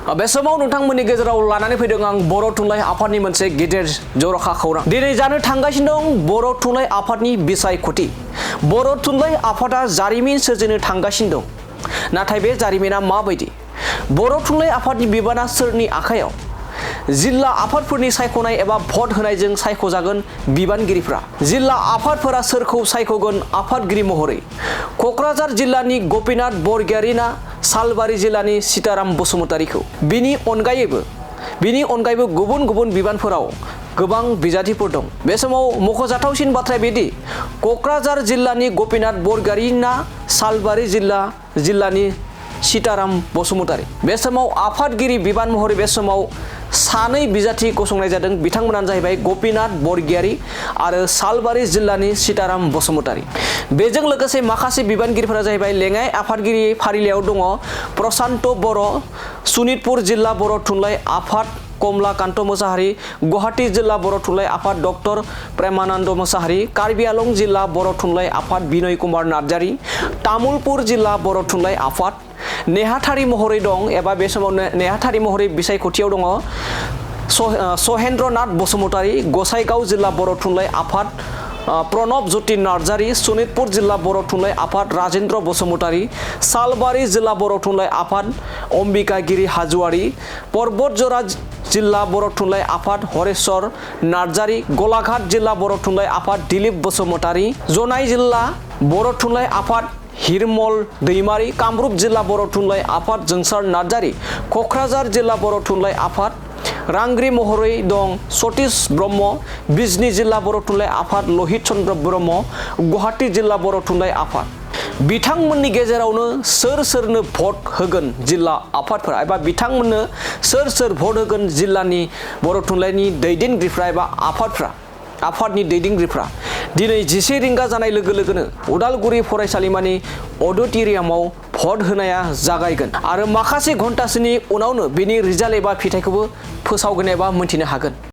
बे समाव नोंथांमोननि गेजेराव लानानै फैदों आं बर' थुनलाइ आफादनि मोनसे गिदिर जर'खा खौरां। दिनै जानो थांगासिनो दं बर' थुनलाइ आफादनि बिसायख'थि। बर' थुनलाइ आफादा जारिमिन सोरजिनो थांगासिनो दं। नाथाय बे जारिमिना माबायदि? बर' थुनलाइ आफादनि बिबाना सोरनि आखायाव? जिल्ला आफादफोरनि सायख'नाय एबा भट होनायजों सायख'जागोन बिबानगिरिफ्रा। जिल्ला आफादफोरा सोरखौ सायख'गोन आफादगिरि महरै? क'क्राझार जिल्लानि गपिनाथ बरगयारी ना सालबारि जिल्लानि सीताराम बसुमतारीखौ? बिनि अनगायैबो गुबुन गुबुन बिबानफोराव गोबां बिजाथिफोर दं। बे समाव मख'जाथावसिन बाथ्राया बेदि क'क्राझार जिल्लानि गपिनाथ बरगयारी ना सालबारि जिल्लानि सीताराम बसुमतारी। बे समाव आफादगिरि बिबान महरै बे समाव सानै बिजाथि गसंनाय जादों। बिथांमोनानो जाहैबाय गपिनाथ बरगयारी आरो सालबारि जिल्लानि सीताराम बसुमतारी। बेजों लोगोसे माखासे बिबानगिरिफोरा जाहैबाय लेङाइ आफादगिरि फारिलाइयाव दङ प्रशान्त बर', सनितपुर जिल्ला बर' थुनलाइ आफाद कमलाकान्त मोसाहारि, गुवाहाटी जिल्ला बर' थुनलाइ आफाद डक्टर प्रेमानन्द मोसाहारि, कार्बि आलं जिल्ला बर' थुनलाइ आफाद बिनय कुमार नार्जारि, तामुलपुर जिल्ला बर' थुनलाइ आफाद नेहाथारि महरै दं एबा बे समाव नेहाथारि महरै बिसायख'थियाव दङ सहेन्द्र नाथ बसुमतारी, गसाइगाव जिल्ला बर' थुनलाइ आफाद प्रणब ज्योति नार्जारि, सनितपुर जिल्ला बर' थुनलाइ आफाद राजेन्द्र बसुमतारी, सालबारि जिल्ला बर' थुनलाइ आफाद अम्बिकागिरि हाज'वारि, पर्बतजरा जिल्ला बर' थुनलाइ आफाद हरेश्वर नार्जारि, गलाघाट जिल्ला बर' थुनलाइ आफाद दिलीप बसुमतारी, जनाई जिल्ला बर' थुनलाइ आफाद हिरमल दैमारि, कामरुप जिल्ला बर' थुनलाइ आफाद जोंसार नार्जारि, क'क्राझार जिल्ला बर' थुनलाइ आफाद रांग्रि महरै दं सतीश ब्रह्म, बिजनी जिल्ला बर' थुनलाइ आफाद लहित चन्द्र ब्रह्म, गुवाहाटी जिल्ला बर' थुनलाइ आफाद। बिथांमोननि गेजेरावनो सोरनो भट होगोन जिल्ला आफादफोरा एबा बिथांमोननो सोर भट होगोन जिल्लानि बर' थुनलाइनि दैदेनगिरिफ्रा एबा आफादनि दैदेनगिरिफ्रा दिनै 11 रिंगा जानाय लोगो लोगोनो उदालगुरि फरायसालिमानि अडिट'रियामाव भट होनाया जागायगोन आरो माखासे घन्टासोनि उनावनो बेनि रिजाल्ट एबा फिथाइखौबो फोसावगोन एबा मोनथिनो हागोन।